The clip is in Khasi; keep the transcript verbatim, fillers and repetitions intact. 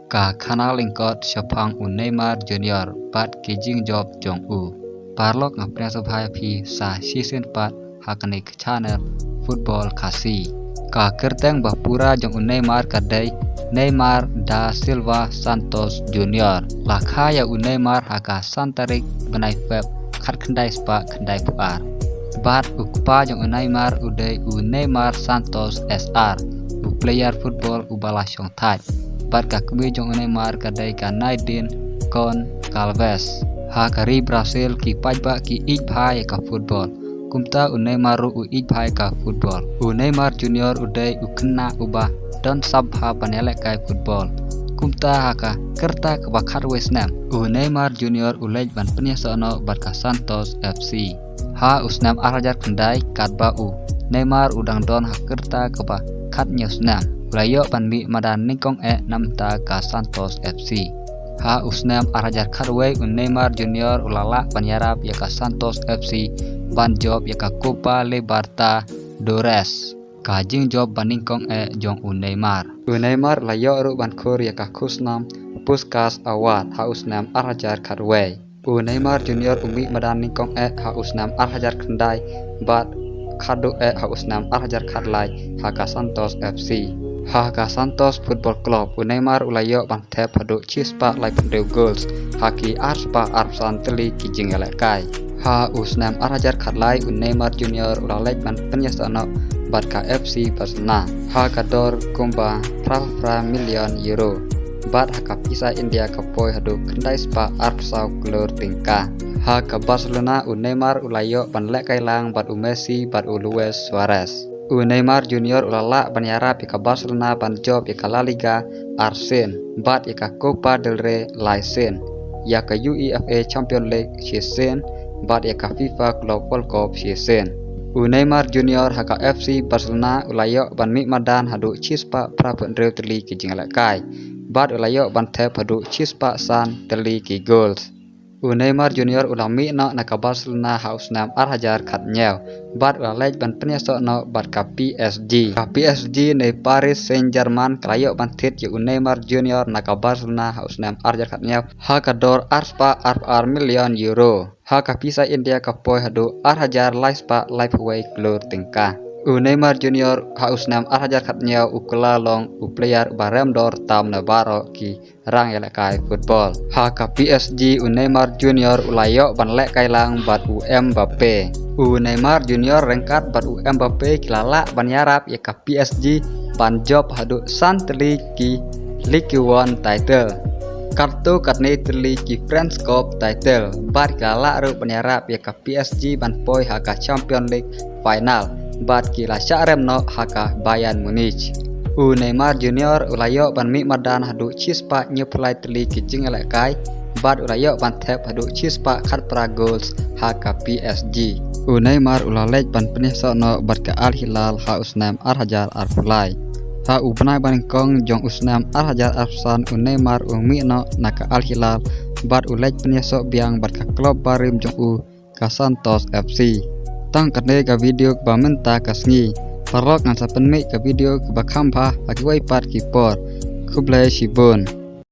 Ka khana lyngkot shaphang u Neymar Junior bad ki jingjop jong u. Paralok, nga pdiang sngewbha ïa phi sa shisien pat ha kane ka channel Football Khasi. Ka kyrteng ba pura jong u Neymar ka dei Neymar da Silva Santos Junior. La kha ïa u Neymar ha ka san tarik bnai Feb khatkhyndai spah khyndaiphew ar. Bad u kpa jong u Neymar u dei u Neymar Santos S R, u player football uba la shong thait. Bad ka kmie jong u Neymar ka dei ka Nadine Goncalves. Ha ka ri Brazil ki paidbah ki ïeit bha ïa ka football. Kumta u Neymar ruh u ïeit bha ïa ka football. U Neymar Junior u dei u khynnah uba don sap bha ban ïalehkai football. Kumta ha ka rta kaba khatwei snem, u Neymar Junior u leit ban pynïasoh noh bad ka Santos F C. Ha u snem ar hajar khyndai, katba u Neymar u dang don ha ka rta kaba khathynñiew snem, u la ïoh ban mih madan nyngkong eh na ka bynta ka Santos F C. Ha u snem ar hajar khatwei u Neymar Junior u la lah ban ïarap ïa ka Santos F C ban jop ïa ka Copa Libertadores, ka jingjop ba nyngkong eh jong u Neymar. U Neymar u la ïoh ruh ban khur ïa ka khusnam Puskas Award ha u snem ar hajar khatwei. U Neymar Junior u mih madan nyngkong eh ha u snem ar hajar khyndai bad khatduh eh ha u snem ar hajar khatlai ha ka Santos F C. Ha ka Santos Football Club u Neymar u la ïoh ban thep haduh shispah laiphew hynriew goals ha ki arspah arphew san tylli ki jingïalehkai. Ha u snem ar hajar khatlai u Neymar Junior u la leit ban pynïasoh noh bad ka F C Barcelona ha ka dor kumba phra phra million euro. Bad ha ka pisa India ka poi haduh khyndai spah arphew saw klur tyngka. Ha ka Barcelona u Neymar u la ïoh ban lehkai lang bad u Messi bad u Luis Suarez. U Neymar Junior u la lah ban ïarap ïa ka Barcelona ban jop ïa ka La Liga arsien, bad ïa ka Copa del Rey laisien, ïa ka UEFA Champions League shisien, bad ïa ka FIFA Club World Cup shisien. U Neymar Junior ha ka F C Barcelona u la ïoh ban mih madan haduh shispah phraphew hynriew tylli ki jingïalehkai, bad u la ïoh ban thep haduh shispah san tylli ki goals. U Neymar Junior u la mih noh na ka Barcelona ha u snem ar hajar khathynñiew, bad u la leit ban pynïasoh noh bad ka P S G. Ka P S G ne Paris Saint-Germain ka la ïoh ban thied ïa u Neymar Junior na ka Barcelona ha u snem ar hajar khathynñiew ha ka dor arspah arphew ar million euro. Ha ka pisa India ka poi haduh ar hajar laispah laiphew wei klur tyngka. U Neymar Junior ha u snem ar hajar khathynñiew u kylla long u player uba rem dor tam na baroh ki rang ïalehkai football. Ha ka P S G u Neymar Junior u la ïoh ban lehkai lang bad u Mbappe. U Neymar Junior ryngkat bad u Mbappe ki la lah ban ïarap ïa ka P S G ban jop haduh san tylli ki Ligue One title, katto katne tylli ki French Cup title, bad ki la lah ruh ban ïarap ïa ka P S G ban poi ha ka Champions League final, bad ki la shah rem noh ha ka Bayern Munich. U Neymar Junior u la ïoh ban mih madan haduh shispah hynñiewphew lai tylli ki jingïalehkai, bad u la ïoh ban thep haduh shispah khatphra goals ha ka P S G. U Neymar u la leit ban pynïasoh noh bad ka Al Hilal ha u snem ar hajar arphew lai. Ha u bnai ba nyngkong jong u snem ar hajar arphew san u Neymar u mih noh na ka Al Hilal, bad u leit pynïasoh biang bad ka club barim jong u, ka Santos F C. Tang katne ka video kaba mynta ka sngi. Paralok, ngan sa pynmih ka video kaba kham bha ha kiwei pat ki por. Khublei shibun.